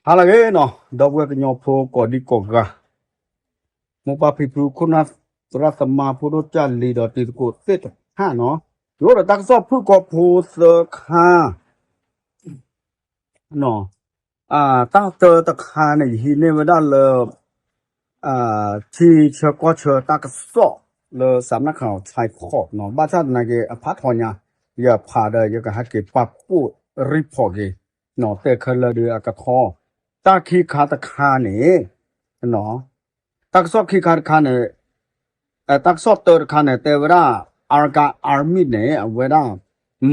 ဟါလၢအဂ့ၤနီၤ, ဒီပုၢ်ဝဲၢ်ကညီဖိကိးဒံကိးဂၤ, မိၢ်ပၢ်ဖံဖု ခိၣ်နၢ်သရၣ်သမါ ဖိဒိၣ်ကၢ်လံၤဒီးတံၤသကိးသ့ၣ်တဖၣ်နီၤ, ယအိၣ်ဒီးတၢ်ကစီၣ်ဖုၣ်ကိာ်ဖိသၢခါ တၢ်တၢတခါန့ၣ် ယဟံးန့ၢ်ဝဲဒၣ်လၢ ထံဆၢကီၢ်ဆၢတၢ်ကစီၣ်လၢ စးနၣ်ခၣ် Channel နီၤ, ဘၣ်ဆၣ်သနာ်က့ အဖးထီညါ ယဖးဒီးယကဟဲက့ၤပာ်ဖှိၣ် report က့ၤ နီၤတဲခဲလၢာ်ဒီးအကထီ, တၢ်ခံခါတခါန့ၣ် တၢ်ကစီၣ်ခံခါတခါန့ၣ် တၢ်ကစီၣ်တၢတခါန့ၣ် တဲဝဲဒၣ် Arakan Army န့ၣ် အဝဲဒၣ်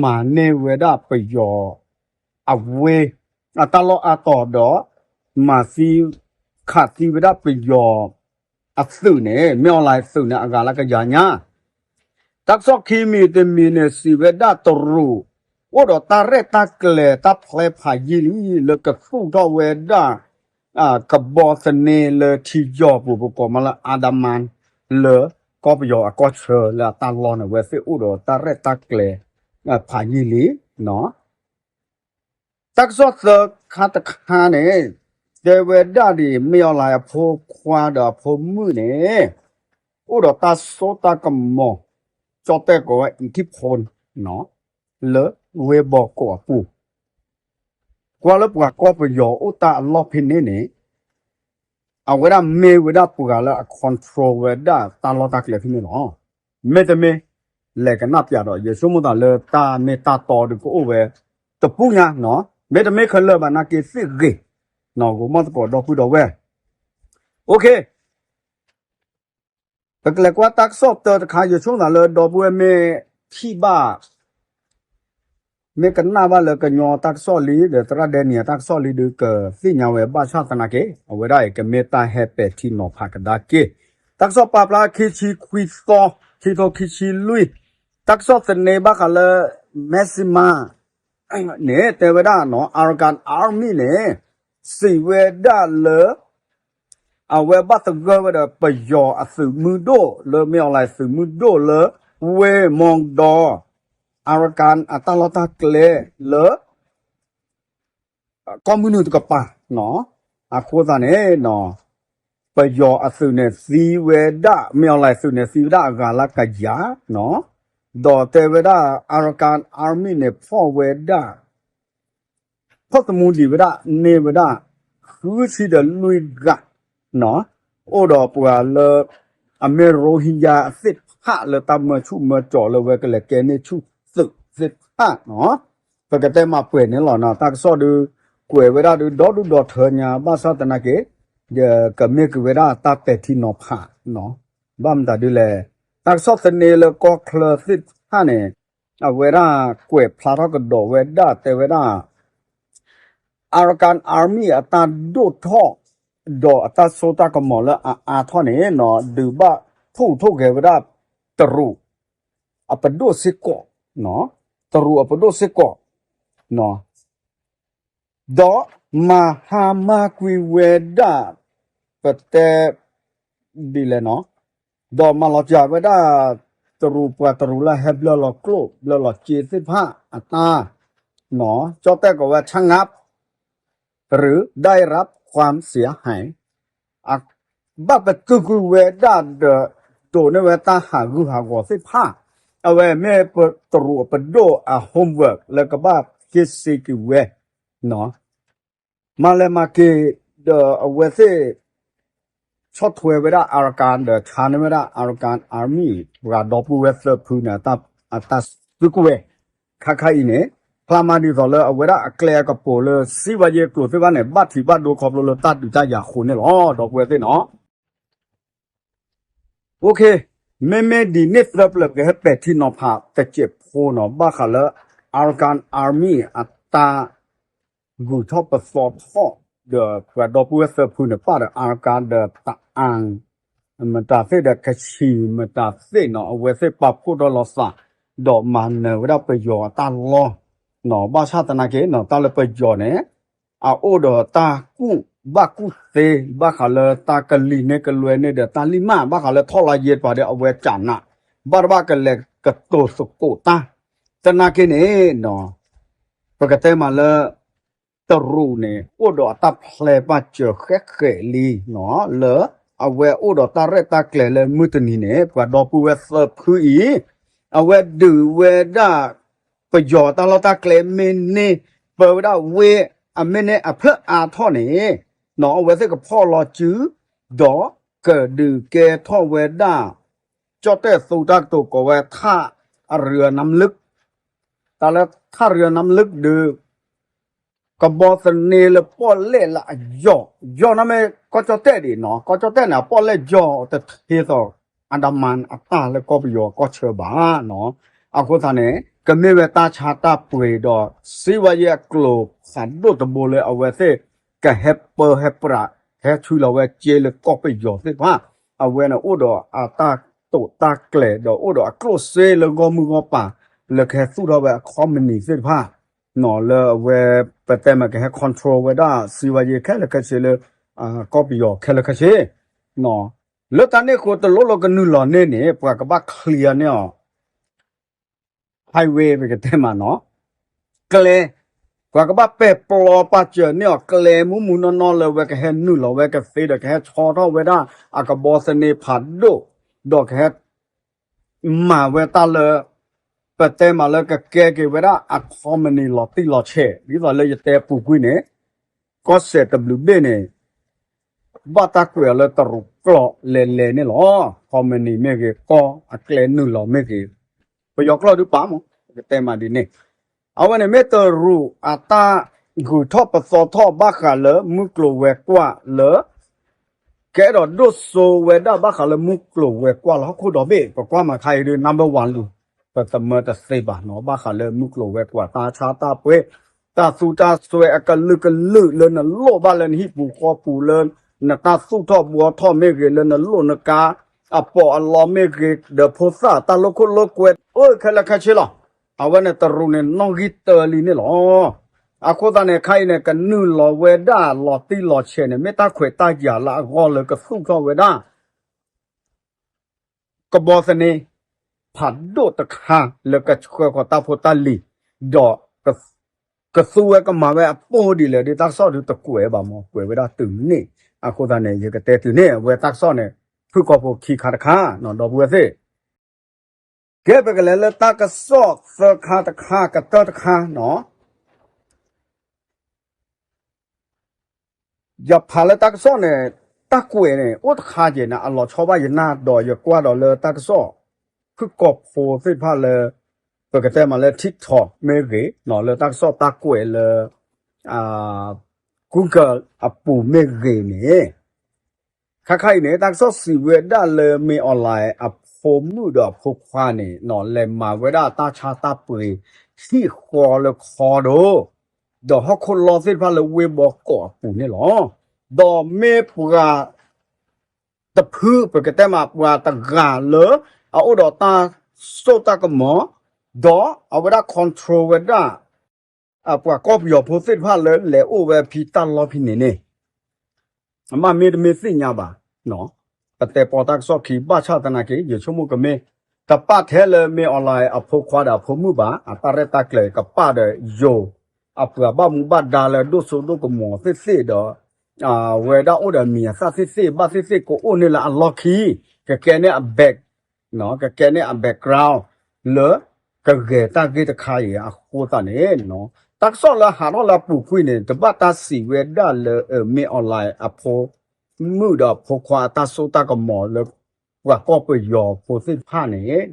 မၤန့ၢ်ဝဲဒၣ်ပယီၤ အဝ့ၢ် အတၢ်လီၢ်အါတီၤဒီး မၤသံ ခးသံဝဲဒၣ်ပယီၤ အသုးန့ၣ် မင်းအောင်လှိုင် သုးန့ၣ် အဂၤလၢကယၤညါ တၢ်ကစီၣ်ခံမံၤတမံၤန့ၣ် စံးဝဲဒၣ်တရူး အိၣ်ဒီးတၢ်ရဲၣ်တၢ်ကျဲၤတၢ်ဖျဲးဖးယံာ်လံ လၢကသူၣ်ထီၣ်ဝဲဒၣ် ကဘီသန့လၢထံယီၤပူၤ ပကိးမးလၢ အါဒါမၣ် လၢကီၢ်ပယီၤအကီၢ်ဆၢလၢအတၢ်လီၢ်န့ၣ် အဝဲသ့ၣ်အိၣ်ဒီးတၢ်ရဲၣ်တၢ်ကျဲၤ ဖးယံာ်လံ တၢ်ကစီၣ်သၢခါတခါန့ၣ် တဲဝဲဒၣ်ဒ် မင်းအောင်လှိုင် အဖိခွါဒီးအဖိမုၣ်န့ၣ် အိၣ်ဒီးတၢ်စိတၢ်ကမီၤ ကၠီၣ်တဲၣ်ကိးဝဲ อิทธิพล လၢဝ့ၢ်ဘီကိးအပူၤ ကွၢ်လၢပှၤကီၢ်ပယီၤအိၣ်တၢ်အလီၢ်ဖဲန့ၣ်န့ၣ် အဝဲဒၣ်မ့ၢ်ဝဲဒၣ်ပှၤလၢအ control ဝဲဒၣ်တၢ်လီၢ်တၢ်ကျဲဖဲန့ၣ်လီၤ. မ့တမ့ၢ် လဲၤကနၣ်ပၠးဒီး ယဆိကမိၣ်သးလၢတၢ်မ့ၢ်တၢ်တီဒုးကအိၣ်ဝဲ တပူၤညါနီၤ, မ့တမ့ၢ်ခဲလၢာ်ဘၣ်နာ်က့သ့ၣ်ဂ့ၤ နီၤ ဂိၤမီၢ်သကိးဒီပုၢ်ဒီဝဲၢ် OK ပကလဲၤကွၢ်တၢ်ကစီၣ်တၢတခါ ယဆိကမိၣ်သးလၢဒီပုၢ်ဝဲၢ်မ့ၢ်ထံၣ်ဘၣ် မ့ၢ်ကနၣ်ဘၣ်လၢကညီတၢ်ကစီၣ်လံ ဒီးသရၣ်ဒဲနံၤအတၢ်ကစီၣ်လံဒုး ကသ့ၣ်ညါဝဲဘၣ်ဆၣ်သနာ်က့ အဝဲဒၣ်အံၤကမ့ၢ်တၢ်ဟဲပဲာ်ထံနီၤဖးကဒါက့ၤ တၢ်ကစီၣ်ပာ်ဖျါခံဆံခွံသီ ခံထိခံဆံလွံၢ် တၢ်ကစီၣ်သန့ဘၣ်ဃးလၢ မ့ၢ်စံမါ န့ၣ် တဲဝဲဒၣ်နီၤ Arakan Army န့ၣ် စံးဝဲဒၣ်လၢ အဝဲဘၣ်သဂၢၢ်ဝဲဒီးပယီၤအသုးမုၢ်ဒိၣ်လၢ မင်းအောင်လှိုင် သုးမုၢ်ဒိၣ်လၢ ဝ့ၢ်မီဒီ Arakan အတၢ်လီၢ်တၢ်ကျဲလၢ ကီၢ်မုၢ်နုာ်တကပၤနီၤ အဃိသတးန့ၣ်နီၤ ပယီၤအသုးန့ၣ်သံဝဲဒၣ် မင်းအောင်လှိုင် သုးန့ၣ်သံဝဲဒၣ်အဂၤလၢကယၤနီၤ ဒီးတဲဝဲဒၣ် Arakan Army န့ၣ် ဖီၣ်ဝဲဒၣ် ဖီၣ်သမူဒံးဝဲဒၣ် န့ၢ်ဝဲဒၣ် ဃုဆံဒီးလွံၢ်ဂၤနီၤ အိၣ်ဒီးပှၤလၢ အမ့ၢ်ရိဟ့ယါသ့ၣ်တဖၣ်လၢတၢ်မၢဆူၣ်မၢကၠီၤလၢဝဲကလဲၤကဲန့ၢ်ဆူၣ်သုးသ့ၣ်တဖၣ်နီၤ ပကတဲမၤပှဲၤန့ၣ်လီၤနီၤ တၢ်ကစီၣ်ဒုး ကွဲးဝဲဒၣ်ဒုးဒီဒူၣ်ဒီထၢညါ ဘၣ်ဆၣ်သနာ်က့ ယကမ့ၢ်က့ၤဝဲဒၣ်တၢ်ပဲာ်ထံနီၤဖးနီၤ ဘၣ်မတၤဒုးလဲၣ် တၢ်ကစီၣ်သန့လၢကီၢ်ချၢသ့ၣ်တဖၣ်န့ၣ် အဝဲဒၣ်ကွဲးဖျါထီၣ်ကဒီးဝဲဒၣ်တဲဝဲဒၣ် Arakan Army အတၢ်ဒိၣ်ထီၣ် ဒီးအတၢ်စိတၢ်ကမီၤလၢအအါထီၣ်န့ၣ်နီၤ ဒုးဘၣ်ထိၣ်ဟူးထိၣ်ဂဲၤဝဲဒၣ် တရူး အပဒိၣ်စ့ၢ်ကီး တရူးအပဒိၣ်စ့ၢ်ကီး ဒီးမၤဟါမၢ်ကွံာ်ဝဲဒၣ် ပတဲ ဒ်လဲၣ်နီၤ ဒီးမၤလီၤစှၤဝဲဒၣ် တရူးပှၤတရူးလၢဟဲဘျၢလီၤကျိၣ် ဘျၢလီၤစ့သ့ၣ်တဖၣ်အတၢ် ကၠီၣ်တဲၣ်ကိးဝဲ ชะงัก หรือได้รับความเสียหาย ဘၣ်ပတုာ်ကွံာ်ဝဲဒၣ်ဒီး ဒိးန့ၢ်ဝဲတၢ်ဟးဂူာ်ဟးဂီၤသ့ၣ်တဖၣ် အဝဲမ့ၢ်ပတရူးအပဒိၣ်အ homework လၢကဘၣ်ဟ့ၣ်စ့က့ၤဝဲ မၤလဲၤမၤက့ၤ ဒီးအဝဲသ့ၣ် ဆီၣ်ထွဲဝဲဒၣ် Arakan ဒီးဆါန့ၢ်ဝဲဒၣ် Arakan Army ပှၤဒီပုၢ်ဝဲၢ်သၢဖုန့ၣ် အတၢ်စုကဝဲၤ ခါခါအံၤန့ၣ် ဖျါမးဒ်သိးလၢအဝဲဒၣ်အကျဲအကပိၤလၢ စံးဘၣ်ယဲၢ်ကျိၤသ့ၣ်တဖၣ်န့ၣ် ဘၣ်ထံးဘၣ်ဒိခီဖျိလၢတၢ်ဒုးတၢ်ယၤအဃိန့ၣ်လီၤ ဒီပုၢ်ဝဲၢ်သ့ၣ်နီၤ မ့မ့ၢ်ဒ်န့ၣ်သၢပျၢၤ ပကဟဲပဲာ်ထံနီၤဖးတစဲးဖိနီၤ ဘၣ်ဃးလၢ Arakan Army အတၢ် ဂုၤထီၣ်ပသီထီၣ်ဒီး ပှၤဒီပုၢ်ဝဲၢ်သၢဖုန့ၣ် ပာ်ဒီး Arakan ဒီးတအၣ် မတၤသ့ၣ်ဒီး ကချံၣ်မတၤသ့ၣ်နီၤ အဝဲသ့ၣ်ပာ်ဖှိၣ်ထီၣ်လိာ်သး ဒီးမၤနၢၤဝဲဒၣ်ပယီၤအတၢ်လီၢ်နီၤ ဘၣ်ဆၣ်သနာ်က့နီၤ တၢ်လၢပယီၤန့ၣ် အအိၣ်ဒီးတၢ်ကူၣ်ဘၣ်ကူၣ်သ့ ဘၣ်ဃးလၢတၢ်ကလံၤန့ၢ်ကလွဲန့ၢ်ဒီးတၢ်လံၣ်မး ဘၣ်ဃးလၢထီၣ်လါယဲၢ်တပၤဒီး အဝဲကနး ဘၣ်တဘၣ်ကလဲၤကတိၤသကိးတၢ် သနာ်က့န့ၣ်နီၤ ပကတဲမးလၢ တရူးန့ၣ် အိၣ်ဒီးအတၢ်ဖျဲးပာ်စၢၤဃဲးဃဲးလံနီၤ လၢအဝဲအိၣ်ဒီးတၢ်ရဲၣ်တၢ်ကျဲၤလၢမုၢ်တနံၤန့ၣ် ပှၤဒီပုၢ်ဝဲၢ်သၢဖုအံၤ အဝဲဒုးဝဲဒၣ် ပယီၤတၢ်လီၢ်တၢ်ကျဲမ့ၢ်န့ၢ် ပၢဝဲဒၣ်ဝ့ၢ် အမ့ၢ်န့ၢ်အဖျၢၣ်အါထီၣ်န့ၣ်နီၤ အဝဲသ့ၣ်ကဖီၣ်လီၤစု ဒီးကဒုးကဲထီၣ်ဝဲဒၣ် ကၠီၣ်တဲၣ်သူတၢ်ကတိၤကိးဝဲ ထၣ်ရၢနမ်းလၢ တၢ်လၢထၣ်ရၢနမ်းလၢဒုး ကဘီသန့လၢပီၣ်လဲၣ်လၢအယီၢ် ယီၢ်နီၢ်မ့ၢ်ကီၢ်ကၠီၣ်တဲၣ်ဒံးနီၤ ကီၢ်ကၠီၣ်တဲၣ်န့ၣ် အပီၣ်လဲၣ်ယီၢ်တထ့သိး အဒမၢၣ်အတၢ်လၢကီၢ်ပယီၤကီၢ်ဆၢဘၣ်နီၤ အဃိသတးန့ၣ် ကမ့ၢ်ဝဲတၢ်ဆါတၢ်ပှ့ၤဒီး စံးဝဲယဲအကျိၤဖးဒိၣ်တဘိလၢအဝဲသ့ၣ် ကဟဲပၢဟဲပြးဟဲဆူလီၤဝဲစ့လၢကီၢ်ပယီၤသ့ၣ်တဖၣ် အဝဲန့ၣ်အိၣ်ဒီးအတၢ်တိာ်တၢ်ကျဲၤဒီးအိၣ်ဒီးအကျိၣ်စ့လၢဂီၢ်မုၢ်ဂီၢ်ပၤ လၢကဟဲသူၣ်ထီၣ်ဝဲအ company သ့ၣ်တဖၣ် နီၤ လၢအဝဲ ပတဲမ့ၢ်ကဟဲ control ဝဲဒၣ် စံးဝဲယဲခဲလၢာ်ခဲဆ့လၢ ကီၢ်ပယီၤခဲလၢာ်ခဲဆ့ လၢတၢ်န့ၣ်အဃိတလိၣ်လၢကနုာ်လီၤန့ၢ်န့ၣ် ပှၤကဘၣ် clear န့ၢ်အီၤ highway ပကတဲမးနီၤ ကျဲ ပှၤကဘၣ်ပဲာ်ပျီပာ်စၢၤန့ၢ်အီၤကျဲမူးမူးနီၢ်နီၢ်လၢဝဲကဟဲနုာ်လီၤဝဲကသ့ဒီး ကဟဲဆီထီၣ်ဝဲဒၣ်အကဘီသန့ဖးဒိၣ် ဒီးကဟဲ မၤဝဲတၢ်လၢ ပတဲမးလၢကကဲက့ၤဝဲဒၣ်အ company လီၤတံၢ်လီၤဆဲး ဒ်သိးလၢယတဲပူၤကွံာ်န့ၣ် ကီၢ်စဲၣ်တဘျုးဘ့ၣ်န့ၣ် ဘၣ်တၢ်ကွဲးအီၤလၢတရူးကျီၢ်လဲၤလဲၤန့ၣ်လီၤ. company မ့ၢ်ဂ့ၤ ကီၢ်အကျဲနုာ်လီၤမ့ၢ်ဂ့ၤ ပယီၤကျီၢ်ဒုးပာ်မး ပကတဲမးဒ်န့ၣ် အဝဲန့ၣ်မ့ၢ်တရူးအတၢ်ဂုၤထီၣ်ပသီထီၣ်ဘၣ်ဃးလၢမုၢ်ကျိၤဝဲၤကွာ်လၢ ကအဲၣ်ဒိးဒိၣ်စိဝဲဒၣ်ဘၣ်ဃးလၢမုၢ်ကျိၤဝဲၤကွာ်လၢဟီၣ်ခိၣ်ဒီဘ့ၣ် ပကွၢ်မၤခါအံၤဒုး number one လူၤ ပသမၢတသ့ဘၣ်နီၤ ဘၣ်ဃးလၢမုၢ်ကျိၤဝဲၤကွာ်တၢ်ဆါတၢ်ပှ့ၤ တၢ်သူတၢ်စွဲအကလုာ်ကလုာ်လၢနလိၣ်ဘၣ်လၢနဟံၣ်ပူၤဃီပူၤလၢ နတၢ်သူၣ်ထီၣ်ဘှီထီၣ်မ့ၢ်ဂ့ၤ လၢနလိၣ်နကါ အပီးအလီမ့ၢ်ဂ့ၤ ဒီးဖိသၣ်တၢ်လိာ်ခိၣ်လိာ်ကွဲ အိၣ်ခဲလၢာ်ခဲဆ့လီၤ. အဝဲန့ၣ်တရူးန့ၣ်နီၣ်ဂံၢ်တၢလံန့ၣ်လီၤ. အဃိသတးန့ၣ် ခါအံၤန့ၣ် ကနုာ်လီၤဝဲဒၣ်လီၤတံၢ်လီၤဆဲးန့ၣ် မ့ၢ်တၢ်ခွဲးတၢ်ယာ်လၢအဂီၢ်လၢကသူၣ်ထီၣ်ဝဲဒၣ် ကဘီသန့ ဖးဒိၣ်တခါလၢကဆှၢဃီၤတၢ်ဖိတၢ်လံၤ ဒီး ကသူဝဲကမၤဝဲအပိၢ်ဒ်လဲၣ်ဒီး တၢ်ကစီၣ်ဒုးတကွဲးဘၣ်မး ကွဲးဝဲဒၣ်တုၤန့ၣ် အဃိသတးန့ၣ် ယကတဲတုၤန့ၣ် အဝဲတၢ်ကစီၣ်န့ၣ် ဖုၣ်ကိာ်ဖိခံခါတခါ ဒီပုၢ်ဝဲၢ်သ့ၣ် ကဲပကလဲၤလၢတၢ်ကစီၣ်သၢခါတခါ ကတၢၢ်တခါနီၤ ယဖးလၢတၢ်ကစီၣ်န့ၣ် တၢ်ကွဲးန့ၣ် အိၣ်တခါက့ၤန့ၣ် အလီၤဆီဘၣ်ယနၢ်ဒီးယကွၢ်ဒီးလၢတၢ်ကစီၣ် ဖုၣ်ကိာ်ဖိသ့ၣ်တဖၣ်လၢ ပကတဲမးလၢ TikTok မ့ၢ်ဂ့ၤ လၢတၢ်ကစီၣ်တၢ်ကွဲးလၢ Google အပူၤမ့ၢ်ဂ့ၤန့ၣ် ခါခါအံၤန့ၣ် တၢ်ကစီၣ်စံးဝဲဒၣ်လၢ မင်းအောင်လှိုင် အဖိမုၣ်ဒီးအဖိခွါန့ၣ် လဲၤမၤဝဲဒၣ်တၢ်ဆါတၢ်ပှ့ၤ ဟံၣ်ဃီလၢခီဒိၣ် ဒီးဟီၣ်ခိၣ်လီၢ်သ့ၣ်တဖၣ်လၢဝ့ၢ်ဘီကီးအပူၤန့ၣ်လီၤ. ဒီးမ့ၢ်ပှၤ တဖု ပကတဲမးပှၤတဂၤလၢ အအိၣ်ဒီးတၢ်စိတၢ်ကမီၤ ဒီးအဝဲဒၣ် control ဝဲဒၣ် အပှၤကီၢ်ပယီၤဖိသ့ၣ်တဖၣ်လၢလဲၤအိၣ်ဝဲဖဲတၢ်လီၢ်ဖဲန့ၣ်န့ၣ် အမ့ၢ်တမ့ၢ်သ့ၣ်ညါဘၣ် ပတဲပီတၢ်ကစီၣ်ခံ ဘၣ်ဆၣ်သနာ်က့ ယဆိကမိၣ်ကမ့ၢ် တပာ်ထဲလၢ မင်းအောင်လှိုင် အဖိခွါဒီးအဖိမုၣ်ဘၣ် အတၢ်ရဲၣ်တၢ်ကျဲၤကပာ်ဒီးယိၤ အပှၤဘၣ်မူဘၣ်ဒါလၢဒိၣ်စိဒိၣ်ကမီၤသ့ၣ်သ့ၣ်ဒီး ဝဲဒၣ်အိၣ်ဒီးမံၤအသၣ်သ့ၣ်သ့ၣ် ဘၣ်သ့ၣ်သ့ၣ်ကအိၣ်န့ၣ်လၢအလီၢ်ခံ ကကဲန့ၢ်အ back ကကဲန့ၢ်အ background လၢ ကဂဲၤတၢ်ဂ့ၢ်တခါအံၤအဃိသတးန့ၣ် တၢ်ကစီၣ်လၢဟးထီၣ်လၢအပူၤကွံာ်န့ၣ် တဘၣ်တၢ်စံးဝဲဒၣ်လၢ မင်းအောင်လှိုင် အဖိမုၣ်ဒီးအဖိခွါအတၢ်စိတၢ်ကမီၤလၢ ပှၤကီၢ်ပယီၤဖိသ့ၣ်တဖၣ်န့ၣ်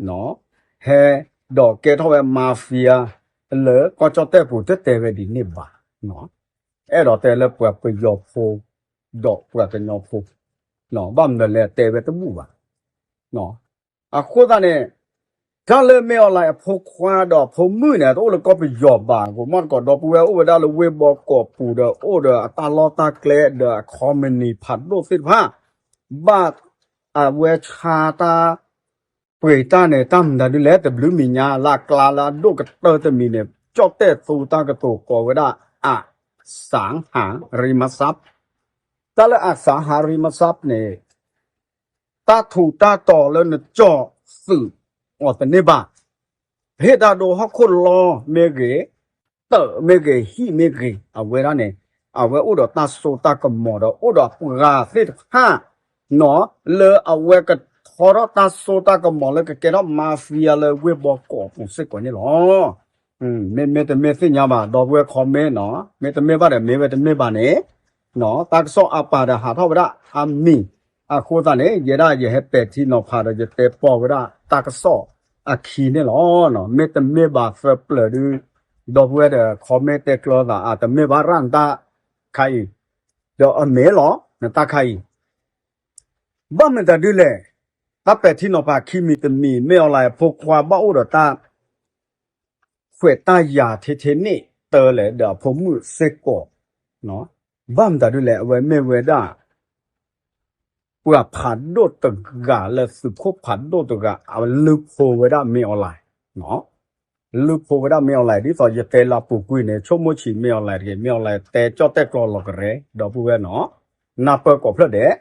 ဟဲဒီးကဲထီၣ်ဝဲ mafia လၢကီၢ်ကၠီၣ်တဲၣ်ပူၤ တတဲဝဲဒ်န့ၣ်ဘၣ်. အဲၣ်ဒိးတဲလၢပှၤပယီၤဖိ ဒီးပှၤကညီဖိ ဘၣ်မနုၤလဲၣ်တဲဝဲတဘူၣ်ဘၣ်. အဃိသတးန့ၣ် တၢ်လၢ မင်းအောင်လှိုင် အဖိခွါဒီးအဖိမုၣ်န့ၣ် တအိၣ်လၢကီၢ်ပယီၤဘၣ် ကိးမီၢ်တကိးဒီပုၢ်ဝဲၢ်အိၣ်ဝဲဒၣ်လၢဝ့ၢ်ဘီကီးပူၤဒီး အိၣ်ဒီးအတၢ်လီၢ်တၢ်ကျဲဒီးအ company ဖးဒိၣ်သ့ၣ်တဖၣ် ဘၣ်အဝဲဆါတၢ် ပှ့ၤတၢ်န့ၣ် တၢ်မနုၤဒ်လဲၣ် တဘျုးမံၤညါလၢအကျါလၢအဒိၣ်ကတၢၢ်တမံၤန့ၣ် ကၠီၣ်တဲၣ်သူတၢ်ကတိၤကိးဝဲဒၣ် အ สังหาริมทรัพย์ တၢ်လၢ အ สังหาริมทรัพย์ န့ၣ် တၢ်ထူးတၢ်တီၤလၢနကၠီၣ်သုးအီၤတန့ၢ်ဘၣ်. ပဟ့ၣ်တၢ်ဒိဟီၣ်ခိၣ်လီၢ်မ့ၢ်ဂ့ၤ, တၢ်မ့ၢ်ဂ့ၤ ဟံၣ်မ့ၢ်ဂ့ၤ အဝဲဒၣ်န့ၣ် အဝဲအိၣ်ဒီးတၢ်စိတၢ်ကမီၤဒီး အိၣ်ဒီးအပှၤသ့ၣ်တဖၣ် နီၢ် လၢအဝဲကထီထီၣ်တၢ်စိတၢ်ကမီၤလၢကကဲထီၣ် mafia လၢဝ့ၢ်ဘီကီးအပူၤစ့ၢ်ကီးန့ၣ်လီၤ. မ့မ့ၢ်တမ့ၢ်သ့ၣ်ညါဘၣ် ဒီပုၢ်ဝဲၢ် comment နီၢ်, မ့တမ့ၢ်ဘၣ်ဒီး မ့ၢ်ဝဲတမ့ၢ်ဘၣ်န့ၣ် တၢ်ကစီၣ်အပာ်ဒီးဟးထီၣ်ဝဲဒၣ်အမံၤ အဃိသတးန့ၣ် ယဲဒၣ်ယဟဲပဲာ်ထံနီၤဖးဒီး ယတဲပီၢ်ဝဲဒၣ်တၢ်ကစီၣ်အခံန့ၣ်လီၤ. မ့တမ့ၢ်ဘၣ်သၢပျၢၤဒု ဒီပုၢ်ဝဲၢ်ဒီး comment တဲကျၢၤသး အတမ့ၢ်ဘၣ်ရၣ်နတၢ်ခါအံၤ ဒီးအမ့ၢ်လီၤ နတၢ်ခါအံၤ ဘၣ်မတၤဒ်လဲၣ်, တၢ်ပဲာ်ထံနီၤဖးခံမံၤတမံၤ မ့ၢ်အီၤလၢအဖိခွါဘၣ်အိၣ်ဒီးတၢ် ခွဲးတၢ်ယာ်ထဲထဲန့ၣ်တၢ်လဲၣ် ဒီးအဖိမုၣ်စ့ၢ်ကီး, ဘၣ်မတၤဒ်လဲၣ် အဝဲမ့ၢ်ဝဲဒၣ် ပှၤဖးဒိၣ်တဂၤလၢသုးခိၣ်ဖးဒိၣ်တဂၤ အလုၢ်ဖိဝဲဒၣ်မ့ၢ်အီၤလဲၣ် လုၢ်ဖိဝဲဒၣ်မ့ၢ်အီၤလဲၣ် ဒ်သိးယတဲလၢအပူၤကွံာ်န့ၣ် ဆိကမိၣ်ဆံးမ့ၢ်အီၤလဲၣ်တဂ့ၤ မ့ၢ်အီၤလဲၣ်တဲကၠီၣ်တဲၣ်ကျီလီၤကရဲ ဒီပုၢ်ဝဲၢ်နီၢ်, နၢ်ပၢၢ်ကိးဖျၢၣ်ဒဲး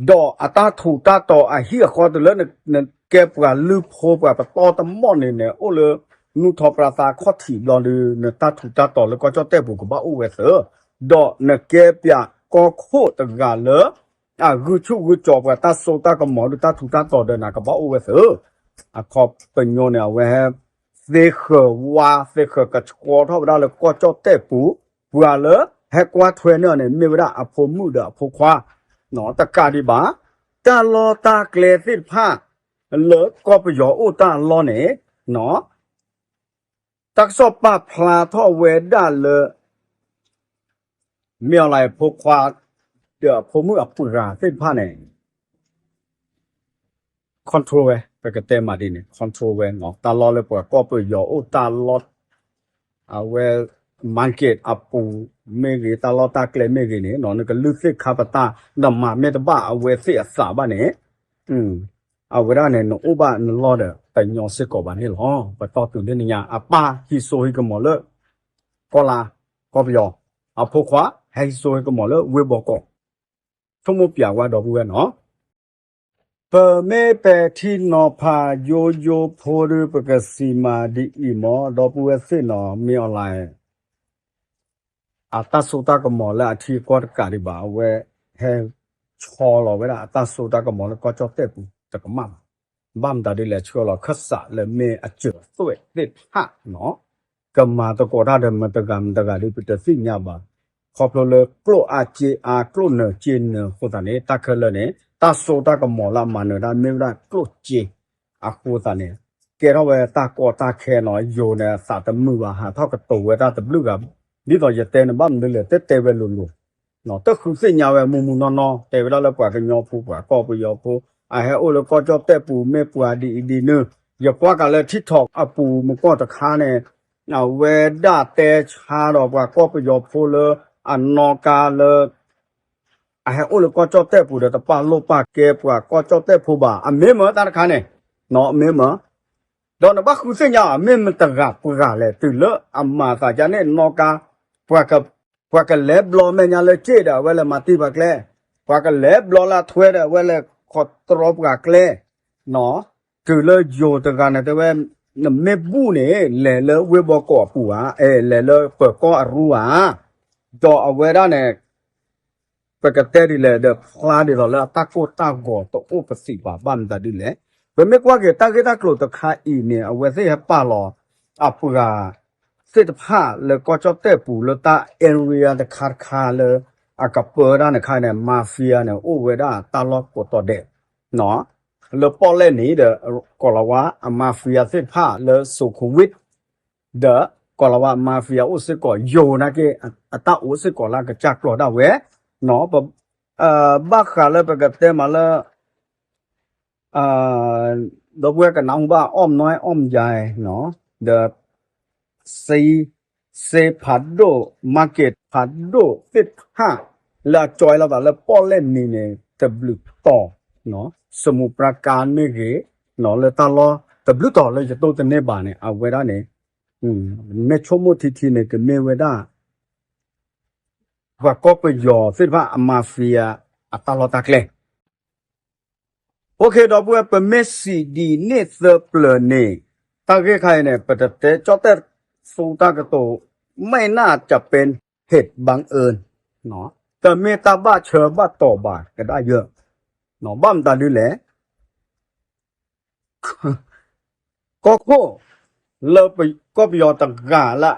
ဒီးအတၢ်ထူးတၢ်တီၤအဟံၣ်အဃီတုၤလၢ နကဲပှၤလုၢ်ဖိပှၤပတီၢ်တမီၢ်န့ၣ်န့ၣ် အိၣ်လၢ နူၢ်ထီပြါသါခီၣ်ထံးဘျီဒု နတၢ်ထူးတၢ်တီၤလၢကီၢ်ကၠီၣ်တဲၣ်ပူၤကဘၣ်အိၣ်ဝဲသ့, ဒီးနကဲပှၤကီၢ်ခိၣ်တဂၤလၢ အဂုာ်ဆူၣ်ဂုာ်ကၠီၤပှၤတၢ်စိတၢ်ကမီၤဒု တၢ်ထူးတၢ်တီၤဒီးနၤကဘၣ်အိၣ်ဝဲသ့, အခီပညီန့ၣ် အဝဲဟဲ သ့ဃၢၤဝါ သ့ဃၢၤကဆှီထီၣ်ဝဲဒၣ်လၢကီၢ်ကၠီၣ်တဲၣ်ပူၤ, ပှၤလၢဟဲကွၢ်ထွဲန့ၢ်အီၤန့ၣ် မ့ၢ်ဝဲဒၣ်အဖိမုၣ်ဒီးအဖိခွါ, တကးဒံးဘၣ်, တၢ်လီၢ်တၢ်ကျဲသ့ၣ်တဖၣ် လၢကီၢ်ပယီၤအိၣ်တၢ်အလီၢ်န့ၣ်, တၢ်ကစီၣ်ပာ်ဖျါထီၣ်ဝဲဒၣ်လၢ မ့ၢ်အီၤလၢအဖိခွါ ဒီးအဖိမုၣ်အပှၤသ့ၣ်တဖၣ်န့ၣ် control ဝဲ ပကတဲမးဒ်န့ၣ် control ဝဲ တၢ်လီၢ်လၢပှၤကီၢ်ပယီၤအိၣ်တၢ်လီၢ် အဝဲ market အပူၤမ့ၢ်ဂ့ၤ တၢ်လီၢ်တၢ်ကျဲမ့ၢ်ဂ့ၤန့ၣ် နကလုၢ်သ့ၣ်ခါပတာ် နမၤမ့ၢ်တဘၣ်အဝဲသ့ၣ်အသးဘၣ်န့ၣ် အဝဲဒၣ်န့ၣ် နအိၣ်ဘၣ်နလီၢ်ဒီးတညီစ့ၢ်ကီးဘၣ်န့ၣ်လီၤ. ပတီၢ်တုၤလၢနညါ အပၢ်ဟံးစိဟံးကမီၤလၢ ကီၢ်လါ ကီၢ်ပယီၤ, အဖိခွါ ဟဲဟံးစိဟံးကမီၤလၢဝ့ၢ်ဘီကီး, ဆိကမိၣ်ပျးဝဲဒီပုၢ်ဝဲၢ်နီၢ်, ပမ့ၢ်ပဲာ်ထံနီၤဖးယိယိဖိဒီး ပကစံးမးဒ်အံၤမ့ၢ် ဒီပုၢ်ဝဲၢ်သ့ၣ်နီၢ် မ့ၢ်အီၤလၢ အတၢ်စိတၢ်ကမီၤလၢအထံအကီၢ်တကးဒံးဘၣ် အဝဲဟဲဆီလီၤဝဲဒၣ်အတၢ်စိတၢ်ကမီၤလၢကီၢ်ကၠီၣ်တဲၣ်ပူၤတကမၣ်ဘၣ်. ဘၣ်မတၤဒ်လဲၣ် ဆှၢလီၤခၢၣ်စးလၢမ့ၢ်အစၢၤသွဲၣ်သ့ၣ်တဖၣ်နီၢ် ကမၤသကိးတၢ်ဒီးမတဂၤမတဂၤဒီး ပတသ့ၣ်ညါဘၣ်. ခီဖျိလၢကျိၣ်အါစ့အါ ကျိၣ်နၢၤစ့နၢၤအဃိသတးန့ၣ် တၢ်ခဲလၢာ်န့ၣ် တၢ်စိတၢ်ကမီၤလၢအမၤနၢၤတၢ်မ့ၢ်ဝဲဒၣ်ကျိၣ်စ့ အဃိသတးန့ၣ် ကဲထီၣ်ဝဲတၢ်ကီတၢ်ခဲနီၢ် ယိၤန့ၣ် အသးတမုာ်ဘၣ် ဟးထီၣ်ကတိၤဝဲတၢ်တဘျုးဂၤ, ဒ်သိးယတဲန့ၣ် ဘၣ်မနုၤလဲၣ် တတဲဝဲလိၤလိၤ တဃုသ့ၣ်ညါဝဲမုၢ်မုၢ်နီၢ်နီၢ် တဲဝဲဒၣ်လၢပှၤကညီဖိ ပှၤကီၢ်ပယီၤဖိ အဟဲအိၣ်လၢကီၢ်ကၠီၣ်တဲၣ်ပူၤမ့ၢ်ပှၤဒ်အံၤဒ်နုၤ, ယကွၢ်ကးလၢ TikTok အပူၤမုၢ်ကီၢ်တခါန့ၣ် အဝဲဒၣ်တဲဆါဒီးပှၤကီၢ်ပယီၤဖိလၢ အနီၣ်ကါလၢ အဟဲအိၣ်လၢကီၢ်ကၠီၣ်တဲၣ်ပူၤဒီး တပာ်လိာ်ပာ်ကဲပှၤကီၢ်ကၠီၣ်တဲၣ်ဖိဘၣ် အမ့ၢ်မၢတၢ်တခါန့ၣ်, အမ့ၢ်မၢ, ဒီးနဘၣ်ဃုသ့ၣ်ညါ မ့ၢ်မတဂၤပှၤလဲၣ် တုၤလၢအမၤသးဒ်န့ၣ် နီၣ်ကါ, ပှၤကလဲၤဘျီမဲာ်ညါလၢစ့ၣ်ဒီး အဝဲလဲၤမၤတံၢ်ပှၤကျဲ, ပှၤကလဲၤဘျီလၢအထွဲဒီး အဝဲလဲၤခီတြီပှၤကျဲ, တုၤလၢယိၤတဂၤန့ၣ်တဲဝဲ, နမ့ၢ်ဘူၣ်န့ၣ် လဲၤလၢဝ့ၢ်ဘီကီးအပူၤဧါ, အဲ လဲၤလၢပၢၤကီၢ်အရူဧါ, ဒီးအဝဲဒၣ်န့ၣ် ပကတဲဒ်လဲၣ်ဒီး ဖျါဒ်သိးလၢအတၢ်ကိၢ်တၢ်ဂီၤတအိၣ်ပသံးဘၣ် ဘၣ်မတၤဒ်လဲၣ်, ပမ့ၢ်ကွၢ်က့ၤတၢ်ဂ့ၢ်တၢ်ကျိၤတခါအံၤန့ၣ် အဝဲသ့ၣ်ဟဲပာ်လီၤ အပှၤသ့ၣ်တဖၣ်လၢကီၢ်ကၠီၣ်တဲၣ်ပူၤလၢတၢ် area တခါတခါလၢ အကပၢတၢ်န့ၣ်ခါန့ၣ် mafia န့ၣ် အိၣ်ဝဲဒၣ်တၢ်လီၢ်ကိးတီၤဒဲး လၢပီၣ်လဲၣ်နံၤဒီး ကီၤလၤဝါအ mafia သ့ၣ်တဖၣ်လၢ Sukhumvit ဒီး ကီၤလၤဝါ mafia အိၣ်စ့ၢ်ကီး ယိၤနာ်က့ အတၢ်အိၣ်စ့ၢ်ကီးလၢအကစၢ်ကျီၤဒၣ်ဝဲ, ဘၣ်ဃးလၢပကတဲမးလၢ ဒီပုၢ်ဝဲၢ်ကနၢ်ဟူဘၣ် အီၣ်မနွဲ အီၣ်မယါ ဒီး စ့ စ့ဖးဒိၣ် market ဖးဒိၣ်သ့ၣ်တဖၣ် လၢအကၠီလိာ်သးလၢပီၣ်လဲၣ်နံၤန့ၣ် တဘျုးတီၤ, စမူးပြကါမ့ၢ်ဂ့ၤ, လၢတၢ်လီၢ်တဘျုးတီၤလၢယတိၢ်တန့ၢ်ဘၣ်န့ၣ် အဝဲဒၣ်န့ၣ် မ့ၢ်ဆိကမိၣ်ထံထံန့ၣ် ကမ့ၢ်ဝဲဒၣ် ပှၤကီၢ်ပယီၤသ့ၣ်တဖၣ်အ mafia အတၢ်လီၢ်တၢ်ကျဲ OK ဒီပုၢ်ဝဲၢ် ပမ့ၢ်စံးဒ်န့ၣ်သၢပျၢၤန့ၣ် တၢ်ဂ့ၢ်ခါအံၤန့ၣ် ပတတဲကၠီၣ်တဲၣ်သူတၢ်ကတိၤ ไม่น่าจะเป็นเหตุบังเอิญ တမ့ၢ်တၢ်ဘၣ်ဆၢဘၣ်တီၤဘၣ်ကဒါယၢ်, ဘၣ်မတၤဒ်လဲၣ် ကီၢ်ခိၣ် လၢကီၢ်ပယီၤတဂၤလၢ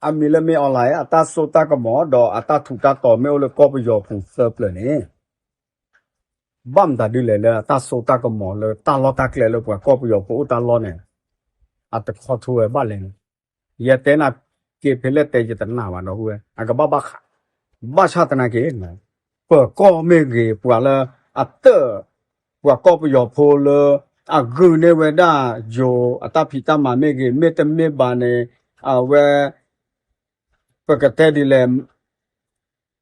အမံၤလၢမ့ၢ် online အတၢ်စိတၢ်ကမီၤဒီးအတၢ်ထူးတၢ်တီၤမ့ၢ်အိၣ်လၢကီၢ်ပယီၤပူၤသၢပျၢၤန့ၣ် ဘၣ်မတၤဒ်လဲၣ်လၢအတၢ်စိတၢ်ကမီၤလၢတၢ်လီၢ်တၢ်ကျဲလၢပှၤကီၢ်ပယီၤဖိအိၣ်တၢ်လီၢ်န့ၣ် အတခီထီဝဲဘၣ်လဲၣ်န့ၣ် ယတဲနၤက့ၤဖဲလဲၣ်တဲယတနာ်ဘၣ်ဒီပုၢ်ဝဲၢ် အကဘၣ်ဘၣ်ဃး ဘၣ်ဆၣ်သနာ်က့ ပၢၤကီၢ်မ့ၢ်ဂ့ၤ ပှၤလၢအတၢၢ် ပှၤကီၢ်ပယီၤဖိလၢ အဂုာ်န့ၢ်ဝဲဒၣ်ယိၤအတၢ်ဖံးတၢ်မၤမ့ၢ်ဂ့ၤ မ့တမ့ၢ်ဘၣ်န့ၣ် အဝဲ ပကတဲဒ်လဲၣ်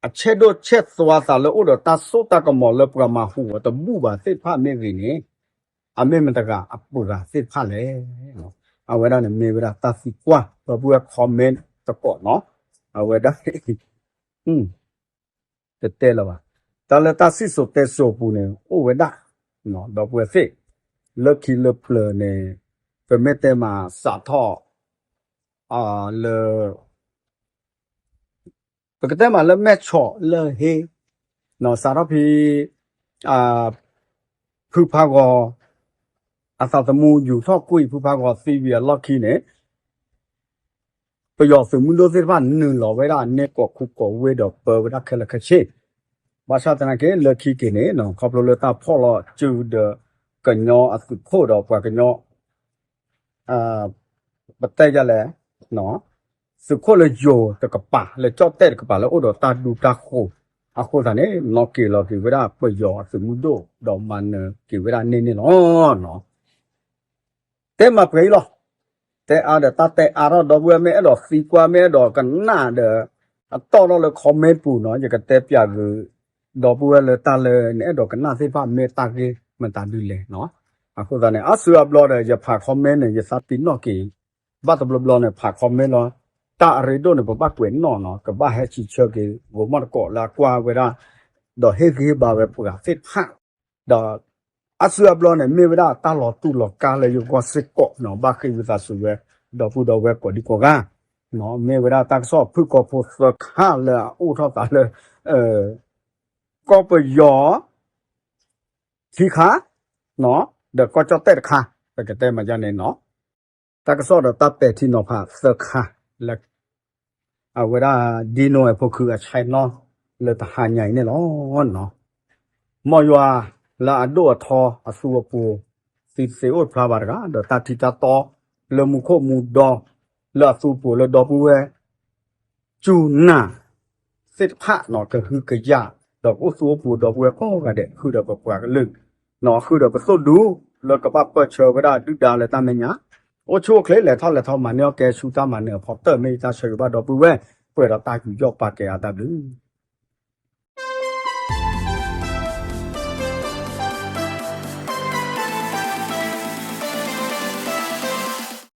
အဆဲးဒိၣ်ဆဲးသွါသးလၢအိၣ်ဒီးတၢ်စိတၢ်ကမီၤလၢပှၤမၤဟူးအတဘူၣ်ဘၣ်သ့ၣ်တဖၣ်မ့ၢ်ဂ့ၤန့ၣ် အမ့ၢ်မတၤတဂၤအပှၤသ့ၣ်တဖၣ်လဲၣ်. အဝဲဒၣ်န့ၣ်မ့ၢ်ဝဲဒၣ်တၢ်သံကွၢ် ဒီပုၢ်ဝဲၢ် comment တကိးနီၤ အဝဲဒၣ် တတဲလၢၤဘၣ် တၢ်လၢတၢ်စံၣ်စိၤတဲစိၤအပူၤန့ၣ် အိၣ်ဝဲဒၣ် ဒီပုၢ်ဝဲၢ်သ့ၣ် လၢခံလၢပျၢၤန့ၣ် ပမ့ၢ်တဲမးစးထီၣ် လၢ ပကတဲမးလၢမဲၢ်ဆီးလၢဟ့ စးထီၣ်ဖဲ ဖုဖးဂီၤ အသးသမူယူၤထီၣ်ကွံာ်ဖုဖးဂီၤသံဝံၤအလီၢ်ခံန့ၣ် ပယီၤသုးမုၢ်ဒိၣ်သ့ၣ်တဖၣ်နုာ်လီၤဝဲဒၣ်အန့ၢ်ကိးခူကိးဝ့ၢ်ဒီးပၢဝဲဒၣ်ခဲလၢာ်ခဲဆ့ ဘၣ်ဆၣ်သနာ်က့ လၢခံက့ၤန့ၣ် ခီဖျိလၢတၢ်ဖီၣ်လီၤစုဒီး ကညီအသုးခိၣ်ဒီးပှၤကညီ ပတဲယလဲၣ် သုးခိၣ်လၢယိၤတကပၤ လၢကၠီၣ်တဲၣ်တကပၤလၢအိၣ်ဒီးတၢ်ဒူတၢ်ဃိၤ အဃိသတးန့ၣ် နီၣ်က့ၤလီၤက့ၤဝဲဒၣ်ပယီၤအသုးမုၢ်ဒိၣ် ဒီးမၤနၢၤက့ၤဝဲဒၣ်န့ၢ်န့ၣ်လီၤ. တဲမၤပှဲၤအံၤလီၤ. တဲအါဒီးတၢ်တဲအါထီၣ် ဒီပုၢ်ဝဲၢ် မ့ၢ်အဲၣ်ဒိးသံကွၢ် မ့ၢ်အဲၣ်ဒိးကနၣ်ဒီး အတီၢ်ထီၣ်လၢ comment ပူၤနီၤ ယကတဲပျးဂ့ၤ ဒီပုၢ်ဝဲၢ်လၢတၢ်လၢနအဲၣ်ဒိးကနၣ်သ့ၣ်တဖၣ်မ့ၢ်တၢ်ဂ့ၢ်မတၤဒ်လဲၣ်နီၤ. အဃိသတးန့ၣ် အါစုအါဘျီဒီး ယဖး comment န့ၣ် ယသးပ့ၤနီၣ်က့ၤ ဘၣ်တဘျီဘျီန့ၣ် ဖး comment လီၤ. တၢ်အရ့ဒိၣ်န့ၣ် ပဘၣ်ကွဲးနီၣ်နီၤ ကဘၣ်ဟဲစံးဆၢက့ၤ ဂိၤမီၣ်တကိးလၢအကွၢ်ဝဲဒၣ် ဒီးဟ့ၣ်ဂံၢ်ဟ့ၣ်ဘါဝဲပှၤသ့ၣ်တဖၣ် ဒီး အါစုအါဘျီန့ၣ် မ့ၢ်ဝဲဒၣ်တၢ်လီၤတူၢ်လီၤကာ်လၢယဂီၢ်စ့ၢ်ကီးနီၤ ဘၣ်ဃ့ဝံသးစူၤဝဲ ဒီပုၢ်ဒီဝဲၢ်ကိးဒံကိးဂၤ မ့ၢ်ဝဲဒၣ်တၢ်ကစီၣ်ဖုၣ်ကိာ်ဖိသၢခါလၢအအိၣ်ထီၣ်သးလၢ ကီၢ်ပယီၤ ခံခါ ဒီးကီၢ်ကၠီၣ်တဲၣ်တခါ ပကတဲမၤယါန့ၣ်နီၤ တၢ်ကစီၣ်ဒီးတၢ်ပဲာ်ထံနီၤဖးသၢခါလၢ အဝဲဒၣ် ဒံနိဝဲဖိခုအ channel လၢတဟါညါအံၤန့ၣ်လီၤ. မ်ယွၤလၢအဒိၣ်အထီအသူအပူၤ သံသ့အိၣ်ဖျါဘၣ်တဂၤ ဒီးတၢ်ထံတၢ်တီလၢမူခိၣ်မူဒီ လၢအသူအပူၤလၢဒီပုၢ်ဝဲၢ် စူၢ်နာ်သ့ၣ်တဖၣ်နီၤ ကဟုကယာ် ဒီးကအိၣ်သူအိၣ်ပူၤဒီပုၢ်ဝဲၢ်ကိးဂၤဒဲး ဃုာ်ဒီးပပှၤကလုာ် နီၤ ဃုာ်ဒီးပသိၣ်ဒူ လၢကဘၣ်ပၢၢ်ဆၢဝဲဒၣ်ဒုၣ်ဒါလၢတၢ်မဲာ်ညါ အိၣ်ဆူၣ်အိၣ်ချ့ လဲၤထီၣ်လဲၤထီ မၤန့ၢ်အီၣ်ကဲဆူတၢ်မၤနၢၤအဖီတၢၢ် မ့ၢ်ယတၢ်ဆၢဂ့ၤဘၣ်ဒီပုၢ်ဝဲၢ် ပှဲၤဒီးတၢ်ယူးယီၣ်ပာ်ကဲအါတၢ်ဘျုး